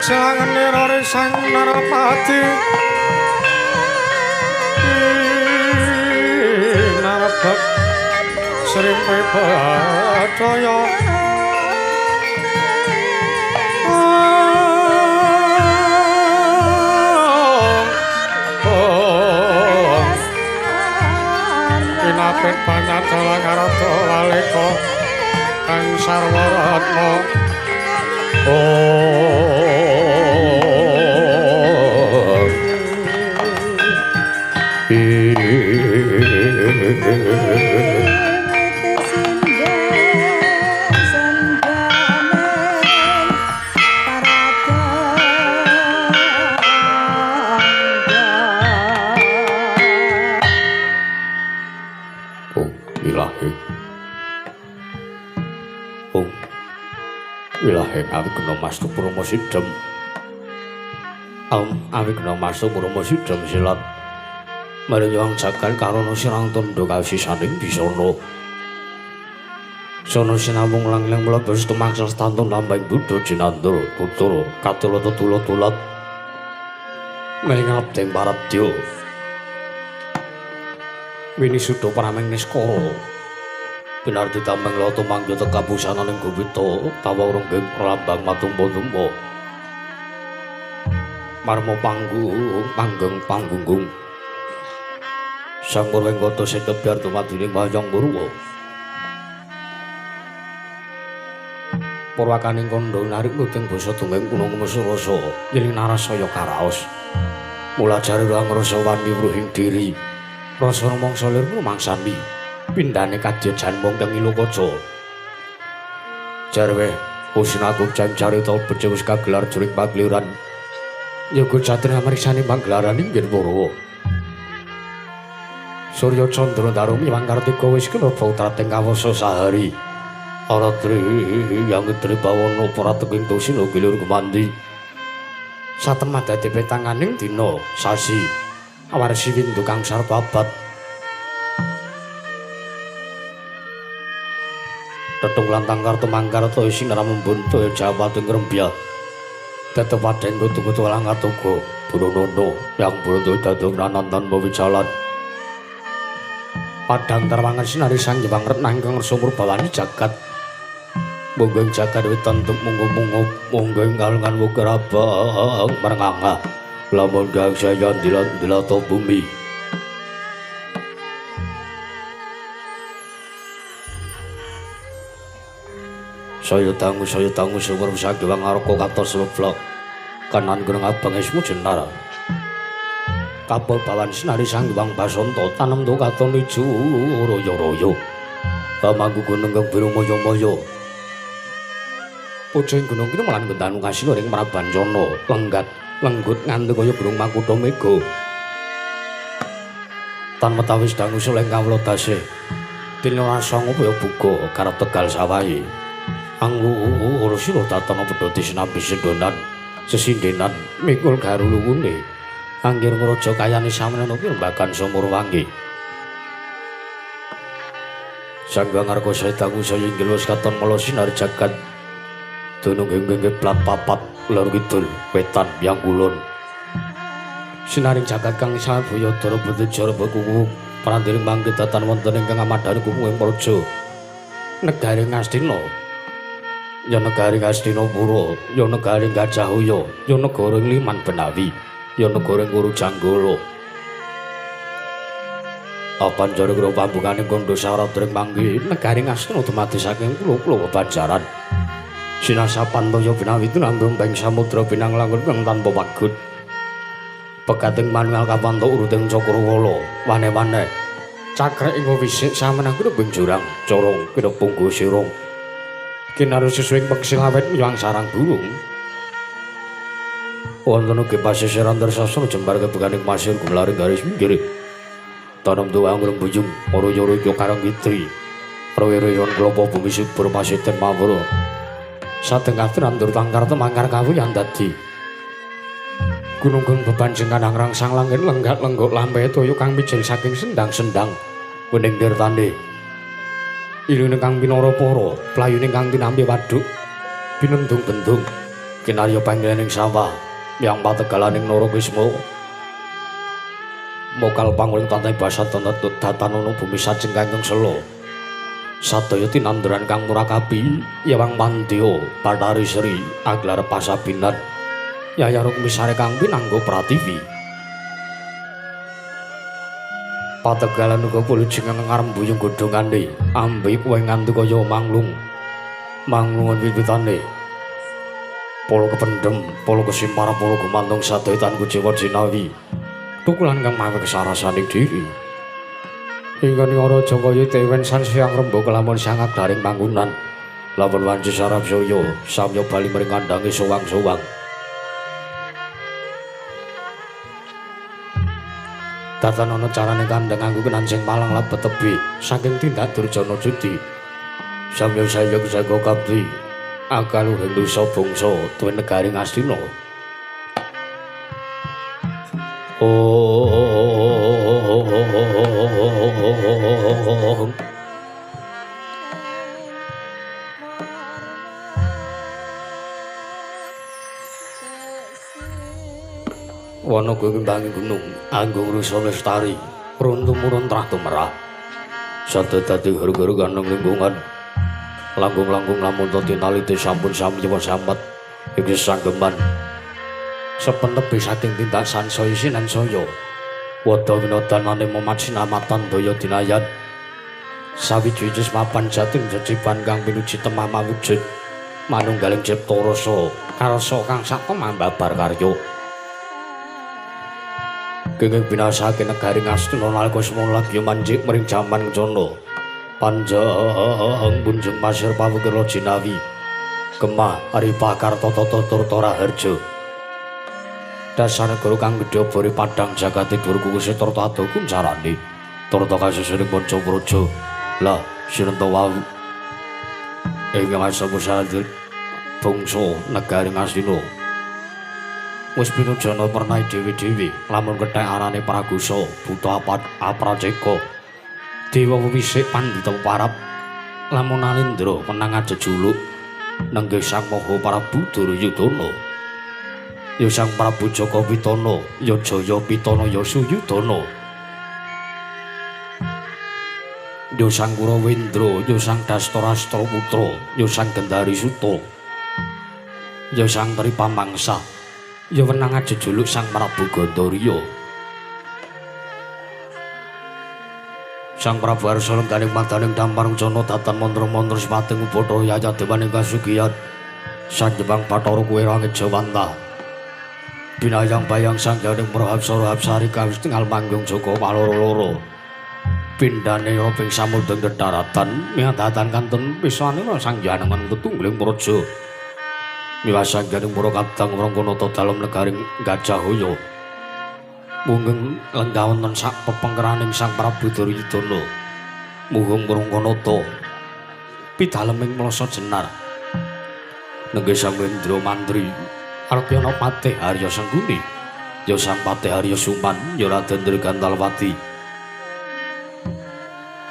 Wijalangene Sang Narapati Narabak Srimpi Bathaya Kinapit panyadalang arada walika kang sarwa ratna. Oh, ilahi. Oh. Ilahi awigna mastu purma sidhem. Awigna mastu purma sidhem silat. Maring yang jagat karana sirang tandha kasisaning bisana. Sono sinamung langling mlebes tumangsal stantun lambang buddha jinandur tutur katula tetula-tulat. Maring abdeng paradya. Winisuda prameng niskara. Pinardi tameng lata mangga tekabusananing gupita tawa renggeng lambang matumpa-tumpa. Marma panggung panggeng panggunggung. Sang Purwengkata sekebyar dumaduning wayang Purwa. Purwakaning kandha narik nuting basa dongeng kuna kumesa rasa yen narasaya karaos. Mula jare rasa wani wruhing diri. Rasa rumangsa lir rumangsani. Pindhane kadya janmung kang ilukaca. Jarwe usinagung jan carita becik wis kagelar juring pagliran. Yoga jatri amriksani panggelaran inggih Purwa. Surya Candra Darumi Wangkartika wis kena putrating kawasa sahari. Aratri yang tri bawana prateking tusina gilir gumandi. Satemah dadi petanganing dina sasi awarsi windu kang sarbabat. Tetung lantang kartu mangkarta sinar membuntu jawating rembya. Tetep padheng kutu-kutu lang atuga burunono yang buruntu dadung nanantan mawijalan. Padang terwangan sinari sang Hyang Retna ingkang ngersa murbawani jagat. Monggo ing jagat wetan tuk munggu-munggu monggo ing kalengan wukir abang merenganga. Lamun gang saya dilat-dilata bumi. Saya dangu sumur saking Wangarka katos leblok. Kanan gunung abang esmu jenar. Kapal bawan sinari sang Hyang Basanta tanem tu katon ijo royo-royo. Pamangku gunung kang biru moyo-moyo. Pucung gunung kene malan gendanu kasina ring Prabancana lenggat lenggut nganti kaya gunung Makutha Mega. Tan metawis dangu soleh kawula dase. Dene rasa ngopo ya buka karep Tegal sawahe. Anggur sira tatana pedhoti sinambi sendonan sesindenan mikul garuluwune. Anggir ngraja kayane samene pirembagan sumur wangi. Sang Hyang Arka dangu saya inggil wis katon mala sinar jagat. Dunung ing kiblat papat lor kidul wetan yang kulon. Sinaring jagat kang sabaya dara betejar bekuku prandiring mangkidatan wonten ingkang amadhani kuku ing praja. Negari Ngastina. Ya negari Ngastina Pura, ya negari Gajahaya, ya negara Liman Benawi, ya negara Kuru Janggala. Apan jare karo pambungane kandha syarat ring manggi negari Ngastina dumadi saking pulo-pulo Banjaran. Sinasapan toya Benawi tinambung ping samudra pinang langun kang tanpa pagut. Pegating manunggal kapanto uruting cakrawala wane-wane. Cakrek ing wisik samenang kuwi jurang corong kinepunggu sirung. Kinaru susuing peksilawet miwang sarang burung. Wonten ugi pasisiran tersasana jembar kebeganing pasir gumlaring garis minggir. Tanem tuwa angrung bujung ora-ora karang kitri. Rowe-royon klopo bumi subur pasiten mawur. Sateng katran nandur tangkar temangkar kawuyan dadi. Gunung-gunung bebanjengan angrangsang langit lenggak lenggok lampe toya kang mijil saking sendang-sendang wening tirtane. Iline kang pinara para, playune kang tinampi waduk, binendung bendung. Kinarya panggening sawah yang pategalaning Narokisma. Mokal panguling tantai basa datanono bumi sajeng kangkung sela. Sadaya tinanduran kang murakabi yewang mandya Bathari Sri aglar pasabinan. Yaya Rukmi sare kang pinanggo pratiwi. Pategalan uga pulujeng ngarembuyung godhongane ambi kuwe nganti kaya manglung. Manglungan wiwitane. Polo kependhem, polo kesimpar, polo gumantung sadaya tan kuciwa jinawi. Tukulan kang mawe kesarasaning diri. Hingga ning raja kaya tewen san siang rembug lamun sang aglaring panggonan. Lamun wanci sarap surya samya bali mring kandhange sowang-sowang. Tatanana carane kandhang nganggo kenancing malang lebet tebi saking tindak durjana judi. Samya sayang jaga kabdi akaluhing dosa bangsa tuwin negari Ngastina. Oh. Wana kembangi gunung anggung rusa lestari runtu-murun trah tumerah sadaya dadi guru-guru kaneng lingkungan langkung-langkung lamun tinalite sampun sami samet iki sanggeman sepen tebih saking tindak sansaya sinansaya wada winodanane momat sinamatan daya dinayan sawiji mapan jating jejiban kang pinuji temah mawujud manunggaling cipta rasa karsa kang sak temambabar karya. Kenging binasake negari Ngastina nalika semono lagi manjik mring jaman kencana. Panjang punjung pasir pawukir jinawi. Gemah Ripa Kartata Turta Raharja. Dasar negara kang gedhe obore padhang jagate dhuwur kukuse turta ado kuncarane. Turta kasusuning manca praja. Lah sinenta wau. Ingkang asa pusat bangsa negari Ngastina. Wis pinujana pernahe dhewe-dhewe lamun kethek arane Pragusa buta Apraceka dewa wisik pandhita parap lamun Alindra menang ajejuluk nenggih Sang Maha Prabu Duryudana ya Sang Prabu Jaka Pitana ya Jaya Pitana ya Suyudana ya Sang Kurawendra ya Sang Dastarastra Putra ya Sang Gendari Suta ya Sang Tripamangsa ya wenang ajejuluk Sang Prabu Gandariya. Sang Prabu Arsa lengganing madaning dampar rencana datan mantra-mantra sipating upathara yaya dewaning kasugihan sanjembang Bathara kuwe langit Jawanta. Binayang bayang sangganing Prahapsara Hapsari kawis tingal manggung Jaka paloro-loro. Pindhane roping samudra kedaratan miadatan kantun pisane sang janengan tetunggiling praja. Miwah sangganing para kadang Wrangkanata dalem negaring Gajahaya. Munggeng lenggah wonten sak pepengkeraning Sang Prabu Duryudana. Muhung Wrangkanata pidaleming mlasa jenar. Nenggih Sang Indra Mantri Arkyana Patih Arya Sengkuni, ya Sang Patih Arya Suman, ya Raden Drigantalwati.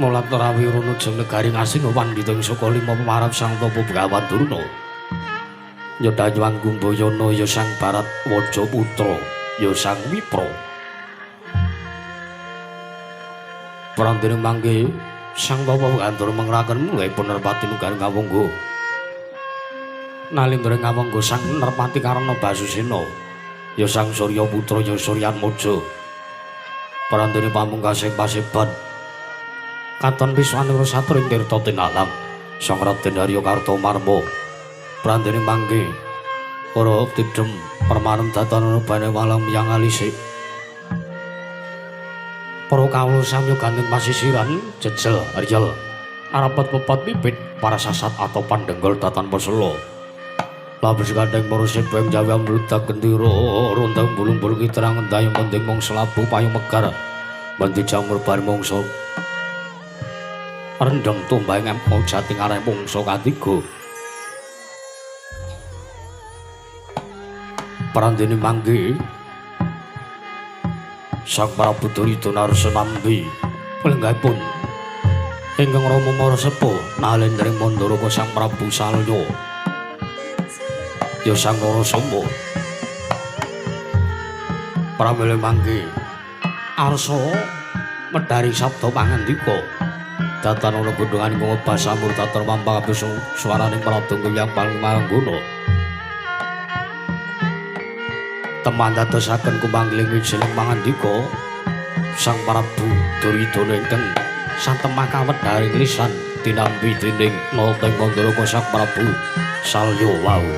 Mulat rawi runuju negari Ngastina pandhita ing saka lima pemarap Sang Tapa Begawan Durna. Ya Danyang Kumbayana ya Sang Barat Waja Putra ya Sang Wipra. Prandene mangke Sang Tapa Gandara mengraken mulai Nerpati nunggal ngawangga. Nalindra ngawangga Sang Nerpati Karna Basusena ya Sang Surya Putra ya Suryatmaja. Prandene pamungkasing paseban katon piswane satur ing tirta tinalang Sang Raden Arya Kartomarma. Prandene mangke para tidhem permanem datan bane walang yang alisik. Para kawula samya gandeng pasisiran jejel riyel arepet pepet pipit para sasat atau pandenggol datan pesela. Labes gandeng para sebeng jawi ambludak gendera rondang bulung-bulung kiterang ndayung mending mangsa labu payung megar mendhi jamur bar mangsa rendeng tumbang empo jati ngarep mangsa katiga. Prandene mangke Sang Prabu Duryudana arsa nampi lenggahipun ingkang rama mara sepuh nalendring Mandaraka Sang Prabu Salya. Ya Sang Narasoma. Pramila mangke arsa medhari sabda pangandika. Datan ana bendungan ing basamur tatar mampang kabeh swaraning pradonga yang paling mangguna. Teman dadosaken kumanggiling wijiling pangandika Sang Prabu Duryudana ingkang satemah kawedharing lisan tinampi dening Nalteng Mandaraka Sang Prabu Salya wau.